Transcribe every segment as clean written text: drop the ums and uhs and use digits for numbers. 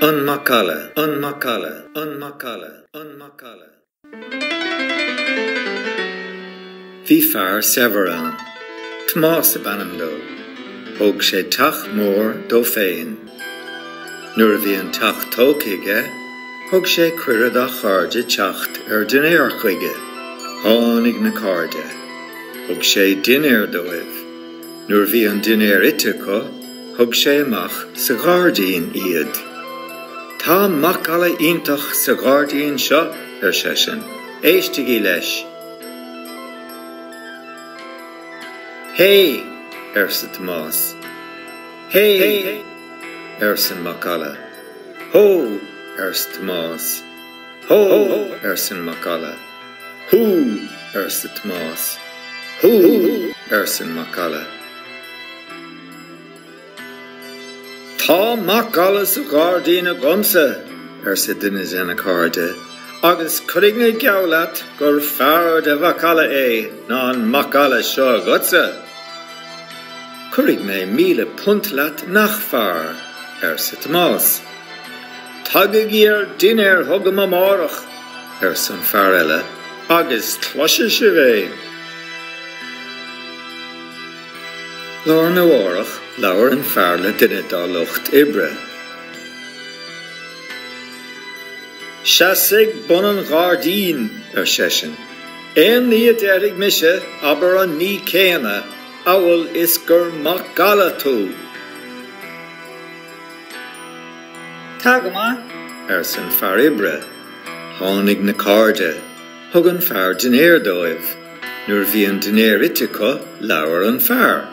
An Macalla, an Macalla, an Macalla, an Macalla. Bhí fear saibhir ann. Tomás ab ainm dó. Thóg sé teach mór dó féin. Nuair a bhí an teach tógtha aige, thug sé cuireadh dá chairde teacht ar dinnéar chuige. Tháinig na cairde. Thug sé dinnéar dóibh. Nuair a bhí an dinnéar ite acu, thug sé amach sa ghairdín iad. Tá macalla iontach sa ghairdín seo, ar seisean. Éistigí leis. Hé! arsa Tomás. Hé! arsa an macalla. Hó! arsa Tomás. Hó! arsa an macalla. Hú! arsa Tomás. Hú! arsa an macalla. Tá macalla sa ghairdín agamsa, arsa duine de na cairde, agus cuirfidh mé geall leat gur fearr de mhacalla é ná an macalla seo agatsa. Cuirfidh mé £1,000 leat nach fearr, arsa Tomás. Tagaigí ar dinnéar chugam amárach, arsa an fear eile, agus cloisfidh sibh é. Lá arna mhárach labhair an fear le duine dá lucht oibre. Seas ag bun an ghairdín, ar seisean. Aon ní a déarfaidh mise, abair an ní céanna, amhail is gur macalla tú. Tá go maith. arsa an fear oibre. Tháinig na cairde. Thug an fear dinnéar dóibh. Nuair a bhí an dinnéar ite acu, labhair an fear.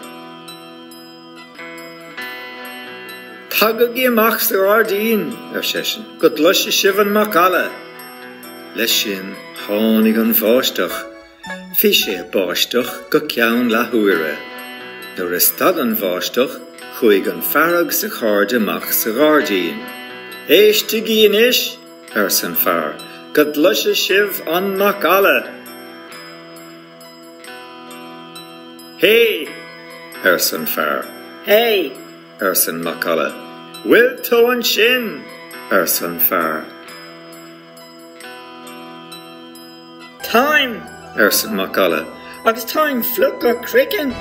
Tagaigí amach sa ghairdín, ar seisean, go gcloise sibh an macalla! Leis sin, tháinig an bháisteach. Bhí sé ag báisteach go ceann leathuaire. Nuair a stad an bháisteach, chuaigh an fear agus a chairde amach sa ghairdín. Éistigí anois, arsa an fear, go gcloise sibh an macalla! Hé! arsa an fear. Hé! arsa an macalla. Bhfuil tú ansin? arsa an fear. Táim! arsa an macalla. Agus táim fliuch go craiceann!